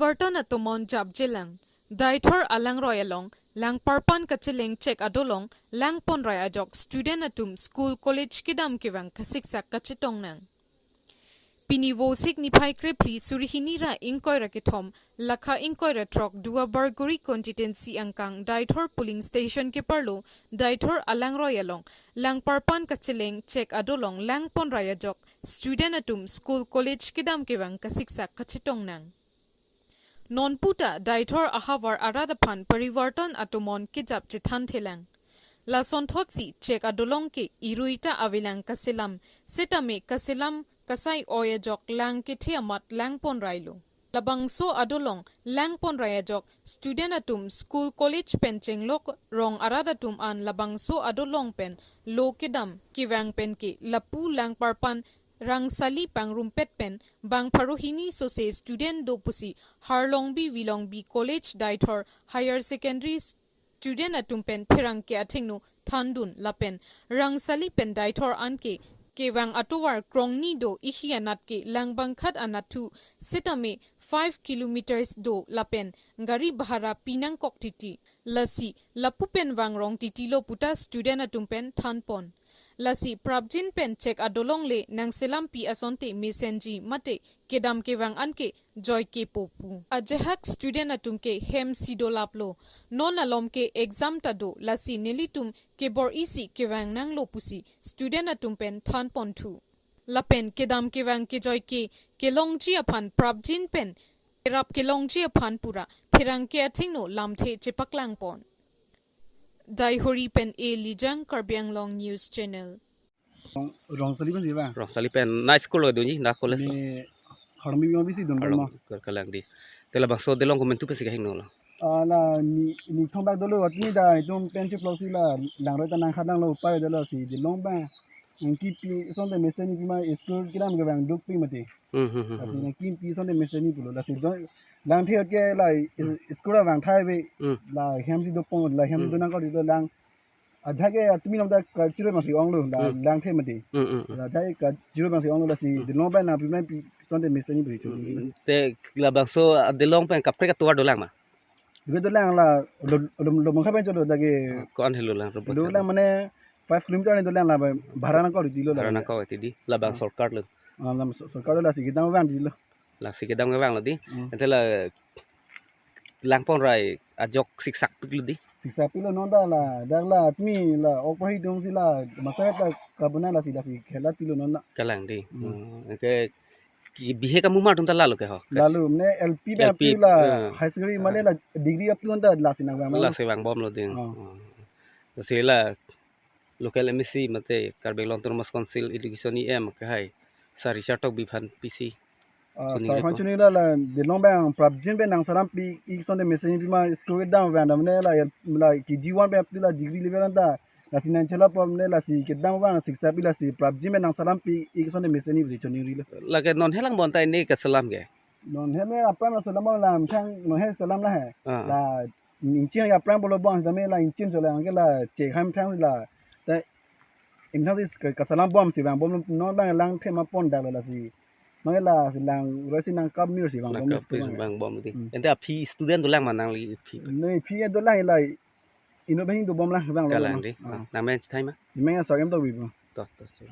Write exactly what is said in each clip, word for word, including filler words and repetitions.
Parivartan atomon japjelang. Deithor alangroi along, Langparpan kacheleng chek adolong, langponrai ajok student atum school college kedam kevang kasiksak kachetong nang. Pini Vosik niphai krephli suri hini ra ingkoi ra kethom, lakha ingkoi ra throk Duar Bagori constituency angkang Deithor polling station keparlo, Deithor alangroi along, Langparpan kacheleng chek adolong langponrai ajok student atum school college kedam kevang kasiksak kachetong nang. Non puta Deithor ahavar arat aphan Parivartan atomon kejap chethan thelang. Lasonthotsi chek adolong ke irui ta avelang kaselam, setame kaselam kasai oi ajok lang kethe amat langponrailo. Labangso adolong langponrai ajok student atum school college pen chenglok rong arat atum an labangso adolong pen lo kedam kevang pen ke lapu Langparpan Rangsali pangrumpet pen bang pharo hini sose student do pusi Harlongbi Vilongbi College Deithor Higher Secondary student atum pen pherangke athengno thandun lapen Rangsali pen Deithor anke kevang atovar krongni do, ihi anat ke Langbangkhat anat thu, setame five kilometers do lapen gari bhara pinangkok titi. Lasi lapu pen vangrong titilo puta student atum pen thanpon. Lasi prapjin pen chek adolong le nangselampi asonte mesenji mate kedam kevang anke joike po pu. Ajahak student atum ke hem si dolaplo. Non alom ke exam ta do, lasi nelitum kebor-isi kevang nanglo pusi student atum pen thanponthu. Lapen kedam kevang kejoike kelongji aphan prapjin pen kerap kelongji aphan pura pherangke athengno lamthe chepaklangpon. Deithor pen A Lijang, Karbi Anglong News Channel. Rong, Rangsali pensi ba? Rangsali pen na school lo dunji, na college lo? Ne Harlongbi Vilongbi si dun Harlong, mo. Ke-, kelang di. Te labangso adolong komantu pensi kehingno lo? Ah, la ne, ne thongbak dolo, atni ta itum pen chiplo si la langroi ta nangkhat nanglo, upai dolo si adolong ba. Nangkipi asonte mesen nipi ma school kedam kevang dukpik mati. Hmm, hmm, hmm, lasi hmm. Nangkipi asonte mesen ni pulo. Lasi do, langthe ke la, hmm, school vangthai ave. Hmm. La hem si dopon, la hem si, hmm, donangkok dolo lang. Ajahak ke atumi nom ta kachiroi masi onglo, la, hmm, langthe mati. Hmm, hmm, hmm. La ajahak ke kachiroi masi onglo, lasi, hmm, adolong ba nangpi ma pi asonte mesen ni beri chori. Hmm, te labangso adolong pen kaprek atovar dolang ma? Dike dolang la, lo, lo, lo mangkha pen cholo dake. Ah, ko-an helo lang, robot lo helo lang mane five kilometer ni dolang la, bhara nangkok titilo la. Bhara nangkok titi, labang, ah, sorkar lo. Ah, lam so-, sorkar lo, lasi kedam vang titilo. Lasi kedam vanglo di. Hmm. Ante la langponrai ajok siksakpiklo di. Siksakpiklo non ta la, dak la atumi la ok pahi dong si la, masa ta kabuna lasi, lasi khela tilo non na. Kelang di. Hmm. Hmm. Ke ki bihe kamumar atum ta lalo ke ho? Lalo, mane L P pen L P, aphi la, eh, higher secondary mane, eh, la degree aphi ta lasi nangvang. Lasi vangbomlo di. Oh. Hmm. Lasi la local M A C mate Karbi Anglong Autonomous Council Education E M kehai Sir Richard Tokbi aphan pisi. Ah, kuning sir aphan ko choningri la, la adolong bang prapjin pen nangselampi-ik asonte mesen nipi ma school kedam vang dam ne la, la K G one pen aphi la degree level anta, lasi nangchelapon ne lasi kedam vang siksapi, lasi prapjin pen nangselampi-ik asonte mesen ni pusi choningrilo. Lake non helang bonta ne kaselam ke? Non hele apam la selam la methang, non he selam la he. Ah. La ingchin ya apam pulo bang, tame la ingchin chole anke la chek ham thang la. Ta ingthang si ka-, kaselam bomsi vangbom, non bang langthe ma pon dak lasi. Mane lasi langroi si nangkap mir si vangbom. Nangkap si vangbom di. Hmm. Ante aphi student dolang ma nangli aphi? Ne aphi dolang la, inut banghini dobom lang, vanglo. Kelang lang di. Ah. Nangmen thai ma? Nangmen asok em Tokbi pu. To, to, to.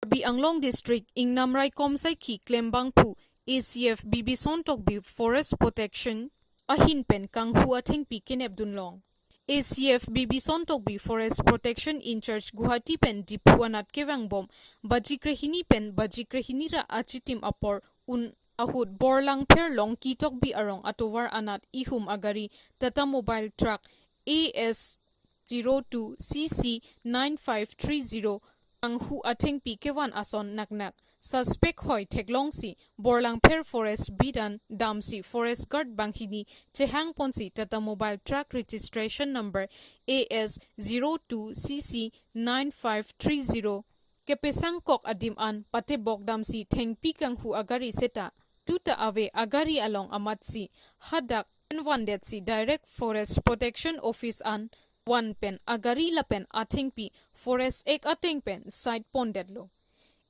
Karbi Anglong District ingnam raikom saikhi klembangphu A C F Bibison Tokbi Forest Protection ahin pen kanghu athengpi kenepdunlong. A C F Bibison Tokbi Forest Protection in-charge Guwahati pen Diphu anat kevangbom baji krehini pen baji krehini ra achitim apor un ahut Borlangpher Longki Tokbi arong atovar anat ihum agari Tata Mobile Truck A S zero two C C nine five three zero kanghu athengpi kevan ason naknak suspect hoi theklongsi Borlangpher Forest Beat an damsi Forest Guard banghini chehangponsi Tata Mobile Truck registration number A S zero two C C nine five three zero kepesangkok adim an patebok damsi thengpi kanghu agari seta tuta ave agari along amatsi hadak envandetsi direct Forest Protection Office an van pen agari lapen athengpi Forest Act ateng pen side pondetlo.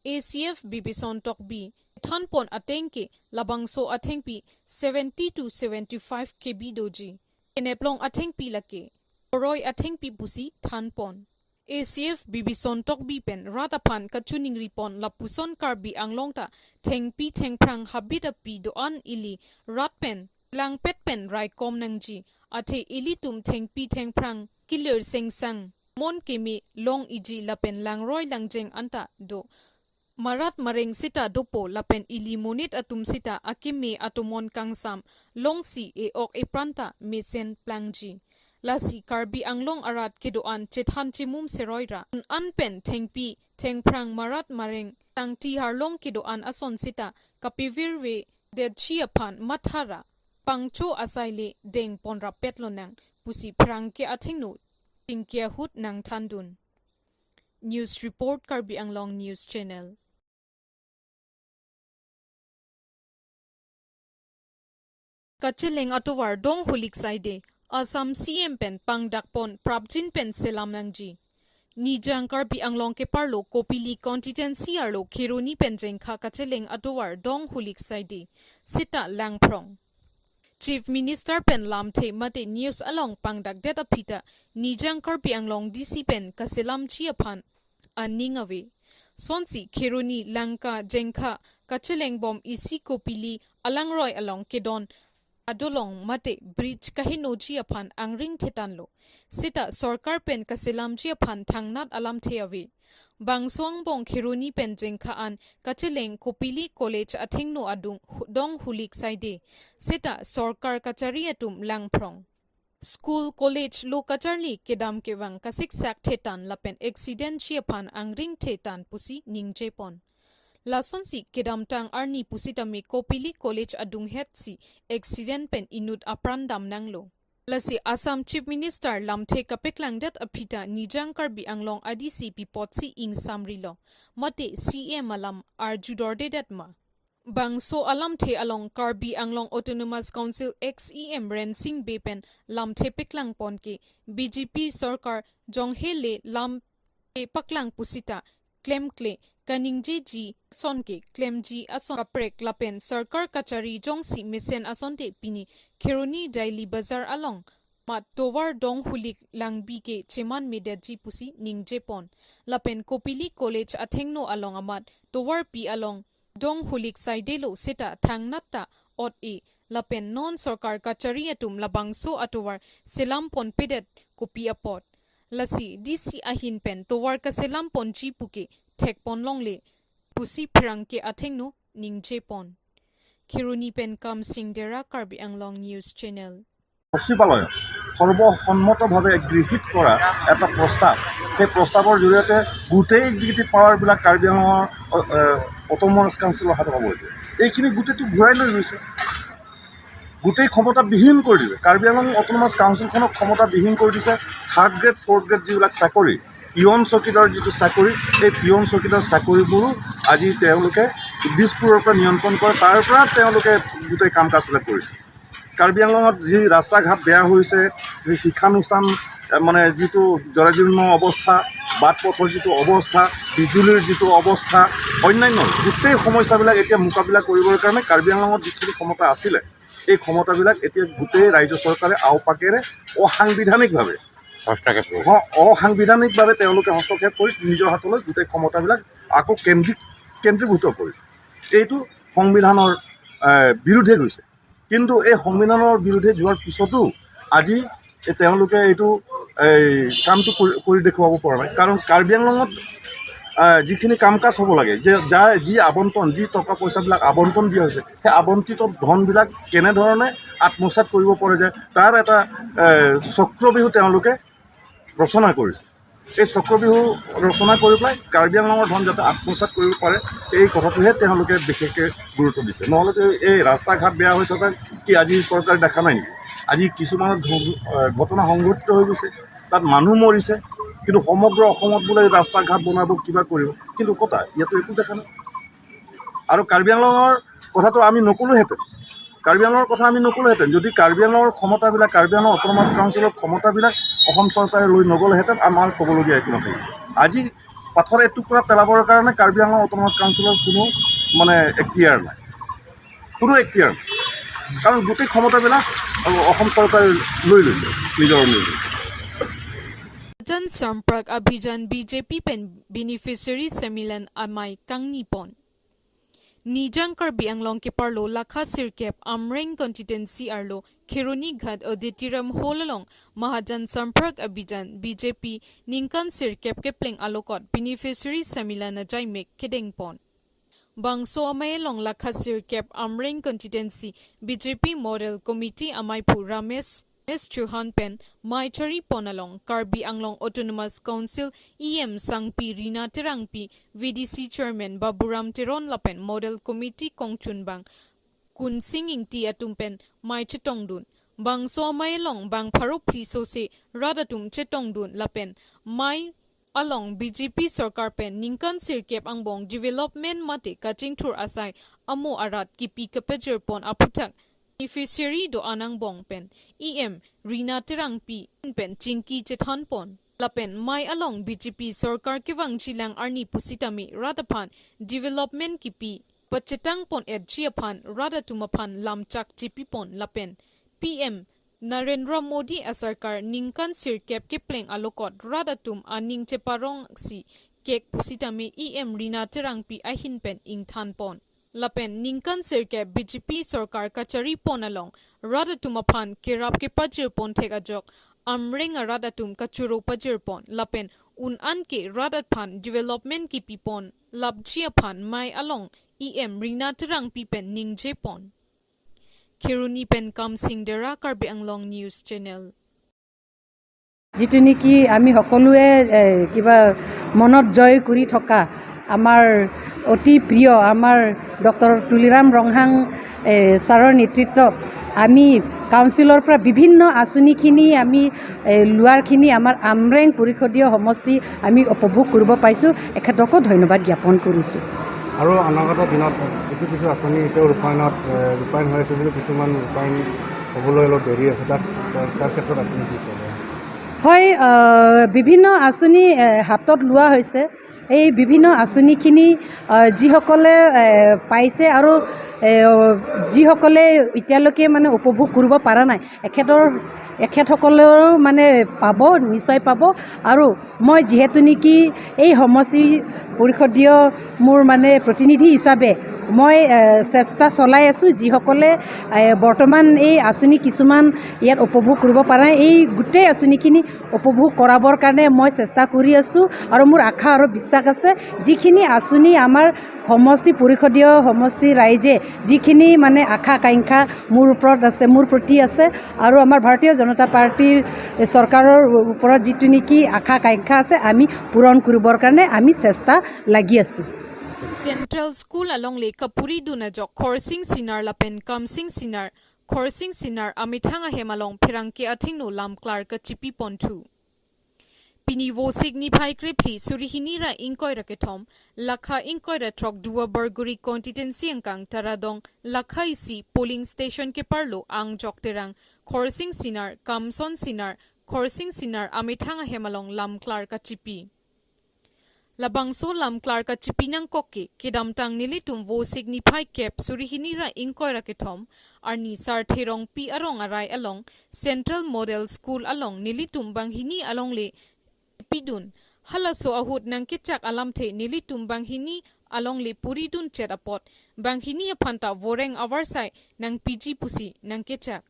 A C F Bibison Tokbi thanpon ateng ke labangso athengpi seventy to seventy-five K B doji. Eneplong athengpi lake oroi athengpi pusi thanpon. A C F Bibison Tokbi pen rat aphan kachuningripon lapuson Karbi Anglong ta thengpi thengphrang habit api do-an ili rat pen langpet pen raikom nangji, athe ilitum thengpi thengphrang kilir sengsang, mon keme long iji lapen langroi langjeng anta do. Marat mareng sita dopo lapen ili monit atum sita akeme atomon kangsam longsi e-ok epran ta mesen plangji. Lasi Karbi Anglong arat kedo-an chethan chimum seroi ra. An pen thengpi thengphrang marat mareng tangti harlong kedo-an ason sita kapevirve detji aphan mathara pangcho asai le dengpon rappet lonang pusi pherangke athengno tingki ahut nangthandun. News report, Karbi Anglong News Channel. Kacheleng atovar dong hulik saide, Assam C M pen pangdakpon prapjin pen selam nangji. Nijang Karbi Anglong keparlo Kopili constituency arlo Kheroni pen Jengkha kacheleng atovar dong hulik saide sita langphrong. Chief Minister pen lamthe mate news along pangdakdet aphi ta Nijang Karbi Anglong D C pen kaselamji aphan aning ave. Sonsi Kheroni Langka Jengkha kachelengbom isi Kopili alangroi along kedon adolong mate bridge kahenoji aphan angring thetanlo. Sita sorkar pen kaselamji aphan thangnat alamthe ave. Bangso angbong Kheroni pen Jengkha an kacheleng Kopili College athengno adung hu-, dong hulik saide sita sorkar kachari atum langphrong. School, college lo kacharli kedam kevang kasiksak thetan lapen accidentji aphan angring thetan pusi ningjepon. Lasonsi kedamtang arni pusitame Kopili College adunghetsi accident pen inut apran damnanglo. Lasi Assam Chief Minister lamthe kapeklangdet aphi ta Nijang Karbi Anglong a-D C pi apotsi ingsamrilo. Mate C M alam arjudordedet ma? Bangso alamthe along Karbi Anglong Autonomous Council ex E M Rensing Bey pen lamthe peklangpon ke B J P sorkar jonghe le lamthe paklang pusita klemkle kaningjeji ason ke klemji ason kaprek lapen sorkar kachari jongsi mesen asonte pini Kheroni Daily Bazar along mat tovar dong hulik langbi ke cheman medetji pusi ningjepon. Lapen Kopili College athengno along amat tovarpi along dong hulik saidelo seta thangnat ta ot-e. Lapen non sorkar kachari atum labangso atovar selamponpedet kopi apot? Lasi D C ahin pen tovar kaselamponji puke thekpon longle pusi pherangke athengno ningjepon. Kheroni pen Kamsing Dera, Karbi Anglong News Channel. সচিবালয়ত সৰ্বসন্মতভাৱে গৃহীত কৰা এটা প্ৰস্তাৱ, সেই প্ৰস্তাৱৰ জৰিয়তে গোটেই এক্সিকিউটিভ পাৱাৰবিলাক কাৰ্বি আংলঙৰ, অ, এ, অট'নমাছ কাউন্সিলৰ হাতত হ'ব হৈছে। এইখিনি গোটেইটো ঘূৰাই লৈ গৈছে, গোটেই ক্ষমতাবিহীন কৰি দিছে। কাৰ্বি আংলং অট'নমাছ কাউন্সিলখনক ক্ষমতাবিহীন কৰি দিছে। থাৰ্ড গ্ৰেড, ফ'ৰ্থ গ্ৰেড যিবিলাক চাকৰি, পিয়ন চকীদাৰ যিটো চাকৰি, এই পিয়ন চকীদাৰ চাকৰিবোৰো আজি তেওঁলোকে দিছপুৰৰ পৰা নিয়ন্ত্ৰণ কৰে, তাৰ পৰা তেওঁলোকে গোটেই কাম কাজবিলাক কৰিছে। কাৰ্বি আংলঙত যি ৰাস্তা ঘাট বেয়া হৈছে, যি শিক্ষানুষ্ঠান, এ, মানে যিটো জৰাজীৰ্ণ অৱস্থা, বাট পথৰ যিটো অৱস্থা, বিজুলীৰ যিটো অৱস্থা, অন্যান্য গোটেই সমস্যাবিলাক এতিয়া মোকাবিলা কৰিবৰ কাৰণে কাৰ্বি আংলঙত যিখিনি ক্ষমতা আছিলে, এই ক্ষমতাবিলাক এতিয়া গোটেই ৰাজ্য চৰকাৰে আওপাকেৰে অসাংবিধানিকভাৱে হস্তক্ষেপ কৰিছে। অ-, অসাংবিধানিকভাৱে তেওঁলোকে হস্তক্ষেপ কৰি নিজৰ হাতলৈ গোটেই ক্ষমতাবিলাক আকৌ কেন্দ্ৰী-, কেন্দ্ৰীভূত কৰিছে। এইটো সংবিধানৰ, এ, বিৰুদ্ধে গৈছে। কিন্তু এই সংবিধানৰ বিৰুদ্ধে যোৱাৰ পিছতো আজি এই তেওঁলোকে এইটো এই কামটো কৰি, কৰি দেখুৱাব পৰা নাই। কাৰণ কাৰ্বি আংলঙত, আহ, যিখিনি কাম কাজ হ'ব লাগে, যে যাৰ যি আবণ্টন, যি টকা পইচাবিলাক আবণ্টন দিয়া হৈছে, সেই আবণ্টিত ধনবিলাক কেনেধৰণে আত্মসাৎ কৰিব পৰা যায়, তাৰ এটা, এ, চক্ৰব্যূহ তেওঁলোকে ৰচনা কৰিছে। এই চক্ৰব্যূহ ৰচনা কৰি পেলাই কাৰ্বি আংলঙৰ ধন যাতে আত্মসাৎ কৰিব পাৰে, এই কথাটোহে তেওঁলোকে বিশেষকৈ গুৰুত্ব দিছে। নহ'লেতো এই ৰাস্তা ঘাট বেয়া হৈ থকা কি আজি চৰকাৰে দেখা নাই নেকি? আজি কিছুমানৰ ঘ-, এ, ঘটনা সংঘটিত হৈ গৈছে, তাত মানুহ মৰিছে, কিন্তু সমগ্ৰ অসমত বোলে ৰাস্তা ঘাট বনাব, কিবা কৰিব, কিন্তু ক'তা? ইয়াতো একো দেখা নাই। আৰু কাৰ্বি আংলঙৰ কথাটো আমি নকলোহেঁতেন, কাৰ্বি আংলঙৰ কথা আমি নকলোহেঁতেন, যদি কাৰ্বি আংলঙৰ ক্ষমতাবিলাক, কাৰ্বি আংলং অট'নমাছ কাউন্সিলৰ ক্ষমতাবিলাক অসম চৰকাৰে লৈ নগ'লেহেঁতেন, আমাৰ ক'বলগীয়া একো নাথাকিল। আজি পাথৰ এটুকুৰা পেলাবৰ কাৰণে কাৰ্বি আংলং অট'নমাছ কাউন্সিলৰ কোনো মানে এখতিয়াৰ নাই, কোনো এখতিয়াৰ নাই। কাৰণ গোটেই ক্ষমতাবিলাক অসম চৰকাৰে লৈ লৈছে নিজৰ নিজৰ। Jan Sampark Abhijan B J P pen Beneficiary Sammilan amei kangni pon. Nijang Karbi Anglong keparlo lakha sirkep Amreng constituency arlo Kheroni Ghat Auditorium Hall along Mahajan Sampark Abhijan B J P ningkan sirkep kepleng alokot Beneficiary Sammilan ajaimek kedeng pon. Bangso amei along lakha sirkep Amreng constituency B J P Model Committee ameiphu Ramesh Ramesh Chauhan pen mei chari pon along Karbi Anglong Autonomous Council E M Sangpi Rina Terangpi, V D C Chairman Baburam Teron lapen Model Committee kongchunbang Kunsing Ingti atum pen mei chetongdun. Bangso amei along bang pharo phli sose rat atum chetongdun lapen mei along B J P sorkar pen ningkan sirkep angbong development mate kachingthur asai amo arat kipi kepajir pon aphuthak beneficiary do-an angbong pen E M Rina Terangpi pen chingki chethan pon. Lapen mei along B J P sorkar kevangjilang arni pusitame rat aphan development kipi pachetang pon etji aphan rat atum aphan lamchak chipi pon lapen P M Narendra Modi asarkar ningkan sirkep kepleng alokot rat atum aning cheparong si kek pusitame E M Rina Terangpi ahin pen ingthan pon. Lapen ningkan sirkep B J P sorkar kachari pon along rat atum aphan kerap kepajir pon thek ajok Amreng arat atum kachoro pajir pon lapen un-an ke rat aphan development kipi pon lapji aphan mei along E M Rina Terangpi pen ningje pon. Kheroni pen Kamsing Dera, Karbi Anglong News Channel. যিটো নেকি আমি সকলোৱে এ, কিবা মনত জয় কৰি থকা আমাৰ অতি প্ৰিয় আমাৰ ডক্টৰ তুলিৰাম ৰংহাং এ, ছাৰৰ নেতৃত্বত আমি কাউন্সিলৰ পৰা বিভিন্ন আঁচনিখিনি আমি এ, লোৱাৰখিনি আমাৰ আমৰেং পৰিষদীয় সমষ্টি আমি উপভোগ কৰিব পাইছোঁ। এখেতকো ধন্যবাদ জ্ঞাপন কৰিছোঁ। আৰু অনাগত দিনত কিছু কিছু আঁচনি এতিয়াও ৰূপায়ণত এ, ৰূপায়ণ হৈ আছে যদিও কিছুমান ৰূপায়ণ হ'বলৈ অলপ দেৰি আছে, তাত তাৰ ক্ষেত্ৰত আপুনি কি ক'ব? হয়, আহ, বিভিন্ন আঁচনি এ, হাতত লোৱা হৈছে। এই বিভিন্ন আঁচনিখিনি আহ, যিসকলে এ, পাইছে আৰু এ, যিসকলে এতিয়ালৈকে মানে উপভোগ কৰিব পৰা নাই, এখেতৰ এখেতসকলেও মানে পাব, নিশ্চয় পাব। আৰু মই যিহেতু নেকি এই সমষ্টি পৰিষদীয় মোৰ মানে প্ৰতিনিধি হিচাপে মই এ, চেষ্টা চলাই আছোঁ। যিসকলে এ, বৰ্তমান এই আঁচনি কিছুমান ইয়াত উপভোগ কৰিব পৰা নাই, এই গোটেই আঁচনিখিনি উপভোগ কৰাবৰ কাৰণে মই চেষ্টা কৰি আছোঁ আৰু মোৰ আশা আৰু বিশ্বাস আছে যিখিনি আঁচনি আমাৰ সমষ্টি পৰিষদীয় সমষ্টি ৰাইজে যিখিনি মানে আশা আকাংক্ষা মোৰ ওপৰত আছে, মোৰ প্ৰতি আছে আৰু আমাৰ ভাৰতীয় জনতা পাৰ্টীৰ চৰকাৰৰ ওপৰত যিটো নেকি আশা আকাংক্ষা আছে আমি পূৰণ কৰিবৰ কাৰণে আমি চেষ্টা লাগি আছোঁ। Central School alongle kapuri dun ajok Khorsing Sinar lapen Kamsing Sinar, Khorsing Sinar amethang ahem along pherangke athengno lamklar kachipi ponthu. Pini Vosik niphai krephli suri hini ra ingkoi ra kethom, lakha ingkoi ra throk Duar Bagori constituency angkang Taradong lakha isi polling station keparlo Angjok Terang, Khorsing Sinar, Kamson Sinar, Khorsing Sinar amethang ahem along lamklar kachipi. Labangso lamklar kachipi nangkok ke, kedamtang nelitum Vosik niphai kep suri hini ra ingkoi ra kethom, arni Sarthe Rongpi arong arai along, Central Model School along nelitum banghini alongle pidun. Halaso ahut nangkechak alamthe nelitum banghini alongle puri dun chet apot, banghini aphanta voreng avarsai nangpiji pusi nangkechak.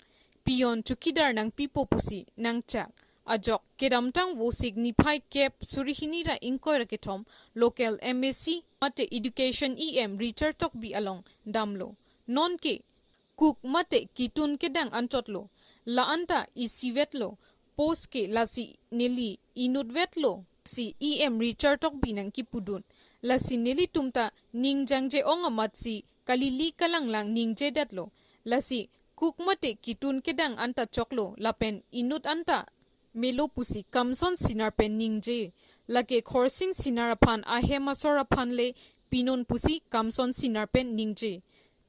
Pion chukidar nangpipo pusi nangchak. Ajok kedamtang Vosik niphai kep suri hini ra ingkoi ra kethom local M A C mate Education E M Richard Tokbi along damlo. Nonke kuk mate kitun kedang anchotlo. La anta isivetlo. Post ke lasi neli inutvetlo si E M Richard Tokbi nangkipudun. Lasi nelitum ta ning jangje ong amatsi kalili kalanglang ningjedetlo. Lasi kuk mate kitun kedang anta choklo lapen inut anta melo pusi Kamson Sinar pen ningje. Lake Khorsing Sinar aphan ahem asor aphan le pinon pusi Kamson Sinar pen ningje.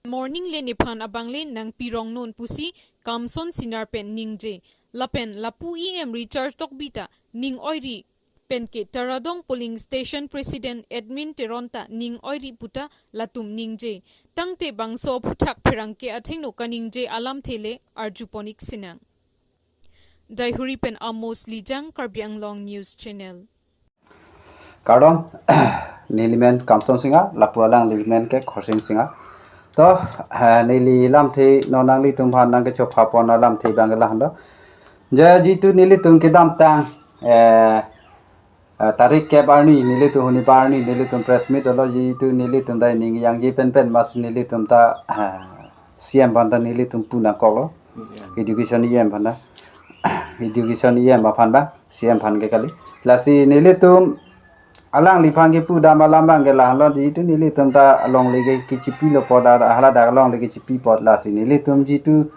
Morning le nephan abang le nangpirong non pusi Kamson Sinar pen ningje. Lapen lapu E M Richard Tokbi ta ning oiri Penke Taradong Polling Station President Edwin Teron ta ning oiri puta latum ningje. Tangte bangso aphuthak pherangke athengno kaningje alamthe le arjupon-ik sinang. Daihuri pen Amos Lijang, Karbi Anglong News Channel. Kardom, nelimen Kamson Singha, lapu alanglimen ke Khorsing Singha. To, eh, neli lamthe non nanglitum aphan nangkechopha pon alamthe abang lahelo. Je jitu nelitum kedamtang, eh, eh, tarik kep arni nelitum huni arni nelitum press meet dolo, jitu nelitum dai ning yangji penpen mas nelitum ta, eh, C M aphan ta nelitum pu nangkoklo. Education E M aphan ta. Education E M aphan ba, C M aphan ke kali. Lasi nelitum alangliphan kepu dam alam abang ke lahelo, jitu nelitum ta alongle ke kechipilo apot, hala dak alongle kechipi apot, lasi nelitum jitu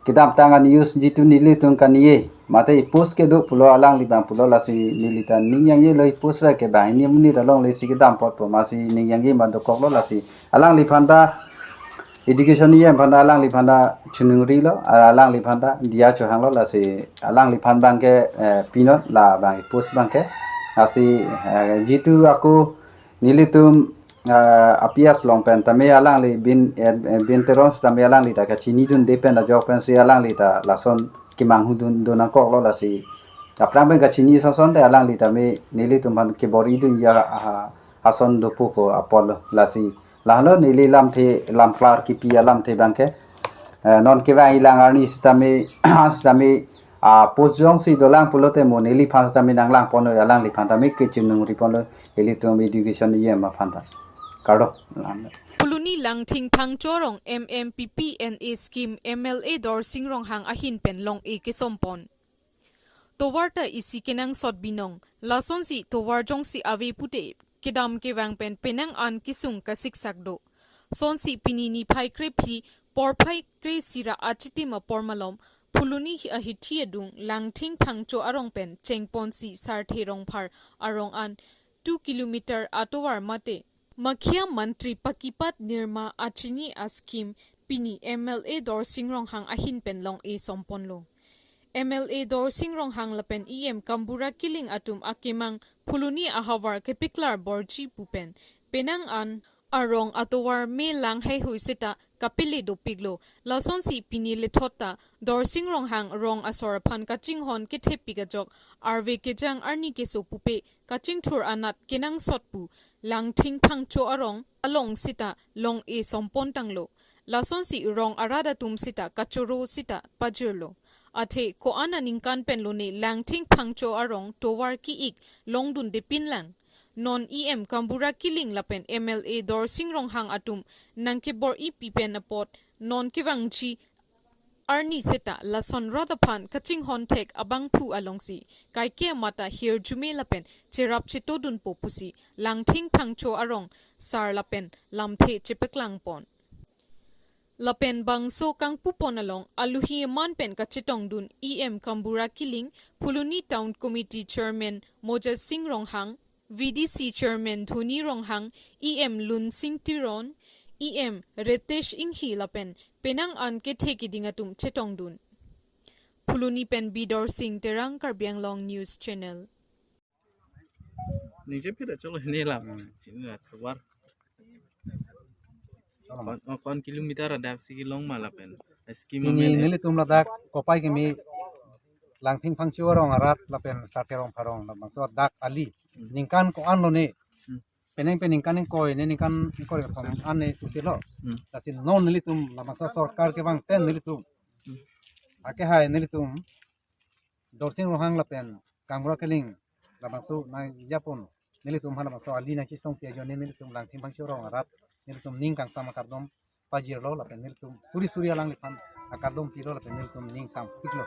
kedamtang a-news jitu nelitum kanie mate e-post kedo pulo, alangli abang pulo, lasi neli ta ning yangjelo, e-post vek ke banghini amonit alongle si kedam apot pu masi ning yangji ma dokoklo, lasi alangliphan ta Education E M aphan ta alangliphan ta choningri lo, alangliphan ta diya chohanglo, lasi alangliphan abang ke, eh, pinon labang e-post abang ke. Lasi, eh, jitu ako nelitum, eh, A P S along pen tame alangli bin, eh, eh, Bin Teron tame alangli ta kachinidunde pen ajok pensi alangli ta lason kemanghudun do nangkoklo, lasi aphrang pen kachini ason ason te alangli tame nelitum aphan kebor-idunji a, a, ason dopo ko apotlo, lasi lahelo neli lamthe lamklar kipi alamthe abang ke. Eh, non kevang ilang arni sitame, sitame, ah, post jongsi dolang pulote mo neliphan sitame nanglang ponlo, alangliphan tame kechiningri ponlo, ilitum Education E M aphan ta. Kardom. Phuloni Langthing Phangcho arong M M P P N A scheme M L A Dorsing Ronghang ahin pen long-e kesompon. Tovar ta isi kenangsot binong, lasonsi tovar jongsi ave pute kedam kevang pen penang an kesung kasiksak do. Sonsi pini niphai krephli porphai kre-isi ra achitim apor malom, Phuloni ahithi adung Langthing Phangcho arong pen chengponsi Sarthe Rongphar arong an two kilometer atovar mate Makhia Mantri Pakipat Nirma achini a-scheme pini M L A Dorsing Ronghang ahin pen long-e somponlo. M L A Dorsing Ronghang lapen E M Kambura Killing atum akemang Phuloni ahavar kepiklar borji pu pen penang an arong atovar me lang heihui seta kapele dopiklo. Lasonsi pini lethot ta Dorsing Ronghang rong asor aphan kachinghon kethepik ajok arve kejang arni keso pupe kachingthur anat kenangsot pu Langthing Phangcho arong along seta long-e sompontanglo. Lasonsi rong arat atum seta kachoro seta pajirlo. Athe ko-an aningkan pen lone Langthing Phangcho arong tovar ki-ik longdundepinlang. Non E M Kambura Killing lapen M L A Dorsing Ronghang atum nangkebor-ipi pen apot non kevangji arni seta lason rat aphan kachinghon thek abangphu alongsi kaike mata hirjume lapen cherap chetodunpo pusi Langthing Phangcho arong sar lapen lamthe chepaklangpon. Lapen bangso kangpupon along aluhi aman pen kachetongdun E M Kambura Killing, Phuloni Town Committee Chairman Moja Sing Ronghang, V D C Chairman Dhoni Ronghang, E M Lunsing Teron, E M Ritesh Enghi lapen penang an kethe keding atum chetongdun. Phuloni pen Bidor Sing Terang, Karbi Anglong News Channel. Ningje phira cholo hini lam. Hmm. Chini la tovar. Cholo. Kon, oh, kon kilometer adak si kelong ma lapen. Scheme ini amen. Nelitum ladak kopai kimi Langthing Phangcho arong arat lapen Sarthe Rongphar arong labangso dak ali. Hmm. Ningkan ko-an lone. Hmm. Penang pen ningkan ingkoi ne ningkan ingkoi kethom an ne susilo. Hmm. Lasi non nelitum labangso sorkar kevang pen nelitum. Hmm. Ake hai nelitum Dorsing Ronghang lapen Kambura Killing labangso nangjaponlo. Nelitum ha labangso ali nangchisongpi ajoine nelitum Langthing Phangcho arong arat nelitum ning kangsam akardom pajirlo lapen nelitum suri suri alangliphan akardom pilo lapen nelitum ning sampiklo.